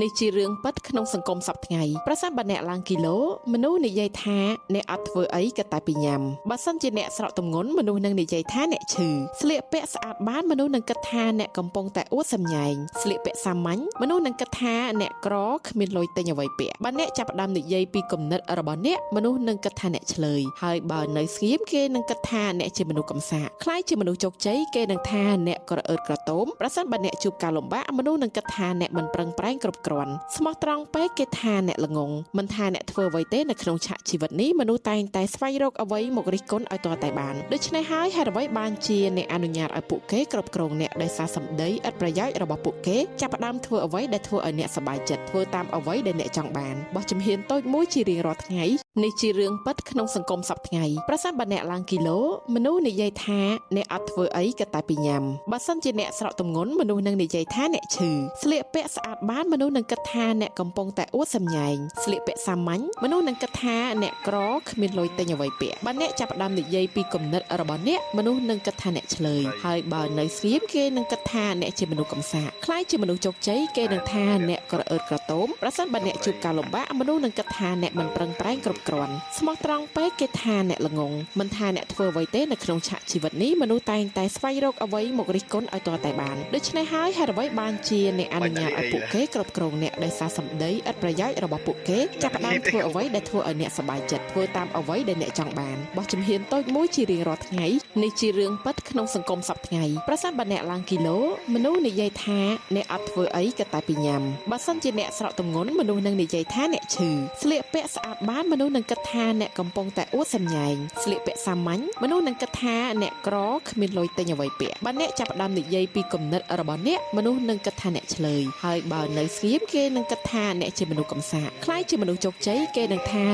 នេះជារឿងពិតក្នុងសង្គមសប្តាហ៍ថ្ងៃប្រសិនបើអ្នកឡើងគីឡូមនុស្សនិយាយថាអ្នកអត់ធ្វើអីក៏តែពីញ៉ាំបើសិនជាអ្នកស្រកទម្ងន់មនុស្សនឹងនិយាយថាអ្នកឈឺស្លៀកពាក់ស្អាតបានមនុស្សនឹងគិតថាអ្នកកំពុងតែអួតសម្ញែងស្លៀកពាក់សាមញ្ញមនុស្សនឹងគិតថាអ្នកក្រគ្មានលុយទិញអ្វីពាក់បើអ្នកចាប់ផ្ដើមនិយាយពីគំនិតរបស់អ្នកមនុស្សនឹងគិតថាអ្នកឆ្លើយហើយបើនៅស្ងៀមគេនឹងគិតថាអ្នកជាមនុស្សកំសាកខ្លាយជាមនុស្សជោគជ័យគេនឹងថាអ្នកក្រអឺតក្រទមប្រសិនបើអ្នកជួបការលំបាកមនុស្សនឹងគិតថាអ្នកមិនប្រឹងប្រែងគ្រប់គ្រាន់ស្មោះត្រង់ពេកគេថាអ្នកល្ងងមិនថាអ្នកធ្វើអ្វីទេនៅក្នុងឆាកជីវិតនេះមនុស្សតែងតែស្វែងរកអ្វីមករិះគន់ឲ្យទាល់តែបានដូច្នេះហើយហេតុអ្វីបានជាអ្នកអនុញ្ញាតឲ្យពួកគេគ្រប់គ្រងអ្នកដោយសារសម្ដីឥតប្រយោជន៍របស់ពួកគេចាប់ផ្ដើមធ្វើអ្វីដែលធ្វើឲ្យអ្នកសប្បាយចិត្តធ្វើតាមអ្វីដែលអ្នកចង់បានបោះជំហានតូចមួយជារៀងរាល់ថ្ងៃនេះជារឿងពិតក្នុងសង្គមសប្តាហ៍ថ្ងៃប្រសិនបើអ្នកឡើងគីឡូមនុស្សនិយាយថាអ្នកអត់ធ្វើអីក៏តែពីញ៉ាំបើសិនជាអ្នកស្រកទម្ងន់មនុស្សនឹងនិយាយថាអ្នកឈឺស្លៀកពាក់ស្អាតបានមនុស្សនឹងគិតថាអ្នកកំពុងតែអួតសម្ញែងស្លៀកពាក់សាមញ្ញមនុស្សនឹងគិតថាអ្នកក្រគ្មានលុយទិញអ្វីពាក់បើអ្នកចាប់ផ្ដើមនិយាយពីគំនិតរបស់អ្នកមនុស្សនឹងគិតថាអ្នកឆ្លើយហើយបើនៅស្ងៀមគេនឹងគិតថាអ្នកជាមនុស្សកំសាកខ្លាយជាមនុស្សជោគជ័យគេនឹងថាអ្នកក្រអឺតក្រទមប្រសិនបើអ្នកជួបការលំបាកមនុស្សនឹងគិតថាអ្នកមិនប្រឹងប្រែងគ្រប់គ្រាន់ស្មោះត្រង់ពេកគេថាអ្នកល្ងងមិនថាអ្នកធ្វើអ្វីទេនៅក្នុងឆាកជីវិតនេះមនុស្សតែងតែស្វែងរកអ្វីមករិះគន់ឲ្យទាល់តែបានដូច្នេះហើយហេតុអ្វីបានជាអ្នកអនុញ្ញាតឲ្យពួកគេគ្រប់គ្រងអ្នកដោយសារសម្ដីឥតប្រយោជន៍របស់ពួកគេចាប់ផ្ដើមធ្វើអ្វីដែលធ្វើឲ្យអ្នកសប្បាយចិត្តធ្វើតាមអ្វីដែលអ្នកចង់បានបោះជំហានតូចមួយជារៀងរាល់ថ្ងៃនេះជារឿងពិតក្នុងសង្គមសប្តាហ៍ថ្ងៃប្រសិនបើអ្នកឡើងគីឡូមនុស្សនិយាយថាអ្នកអត់ធ្វើអីក៏តែពីញ៉ាំបើសិនជាអ្នកស្រកទម្ងន់មនុស្សនឹងនិយាយថាអ្នកឈឺស្លៀកពាក់ស្អាតបានមនុស្សនឹងគិតថាអ្នកកំពុងតែអួតសម្ញែងស្លៀកពាក់សាមញ្ញមនុស្សនឹងគិតថាអ្នកក្រគ្មានលុយទិញអ្វីពាក់បើអ្នកចាប់ផ្ដើមនិយាយពីគំនិតរបស់អ្នកមនុស្សនឹងគិតថាអ្នកឆ្លើយហើយបើនៅស្ងៀមគេនឹងគិតថាអ្នកជាមនុស្សកំសាកខ្លាយជាមនុស្សជោគជ័យគេនឹងថា